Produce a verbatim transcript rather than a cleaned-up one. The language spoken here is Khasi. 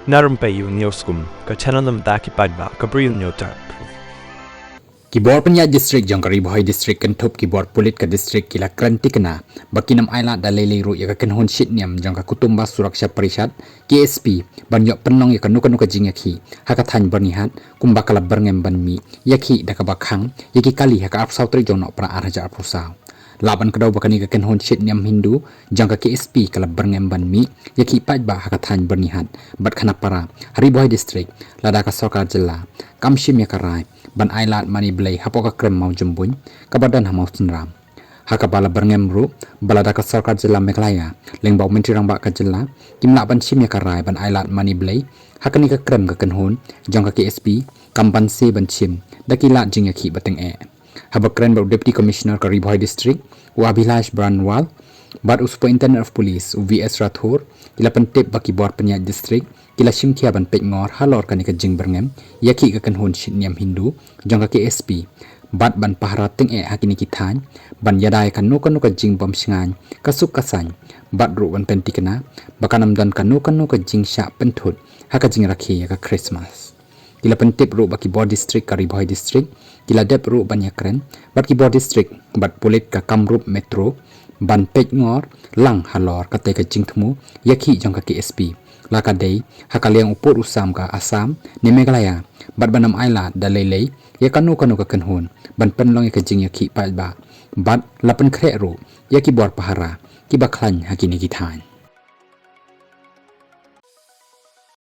Na rympei ïa u News Kum, ka channel na bynta ki paidbah ka Bri u News Tap. Ki bor pynïaid district jong ka Ri Bhoi District kynthup ki bor pulit ka district ki la kren tikna ba kin ym ailad da lei lei ruh ïa ka kynhun shit niam jong ka Kutumba Suraksha Parishad, K S P, ban ïoh pynlong ïa kano kano ka jingïakhih ha ka thaiñ Byrnihat, kumba ka la byrngem ban mih ïakhih da kaba khang ïa ki kali ha ka arphew saw tarik jong u Nohprah ar hajar arphew saw. Lah ban kdew ba kane ka kynhun shit niam Hindu jong ka K S P ka la byrngem ban mih ïakhih paidbah ha ka thaiñ Byrnihat, bad khanapara ha Ri Bhoi District, lada ka sorkar jylla kam shim ïa ka rai ban ailad mane blei hapoh ka krem Mawjymbuin kaba don ha Mawsynram. Ha kaba la byrngem ruh ba lada ka sorkar jylla Meghalaya lyngba u Myntri Rangbah ka jylla kim lah ban shim ïa ka rai ban ailad mane blei ha kane ka krem ka kynhun jong ka K S P, kam banse ban shim da ki lad jingïakhih ba tyngeh. Haba kren bad u Deputy Commissioner ka Ri Bhoi District, u Abhilash Baranwal, bad u Superintendent of Police, u V S Rathore, ki la pyntip ba ki bor pynïaid district ki la shim khia ban peitngor halor kane ka jingbyrngem ïakhih ka kynhun shit niam Hindu jong ka K S P, bad ban pahara tyngeh ha kine ki thaiñ ban ïada ïa kano kano ka jingbym shngaiñ, ka suk ka saiñ, bad ruh ban pyntikna ba kan ym don kano kano ka jingshah pynthut ha ka jingrakhe ïa ka Christmas. Ki la pyntip ruh ba ki bor district ka Ri Bhoi District ki la dep ruh ban ïakren bad ki bor district bad pulit ka Kamrup Metro ban peitngor lang halor katei ka jingthmu ïakhih jong ka K S P, la ka dei ha ka liang u pud u sam ka Assam ne Meghalaya, bad ban ym ailad da lei lei ïa kano kano ka kynhun ban pynlong ïa ka jingïakhih paidbah, bad la pynkhreh ruh ïa ki bor pahara kiba khlaiñ ha kine ki thaiñ.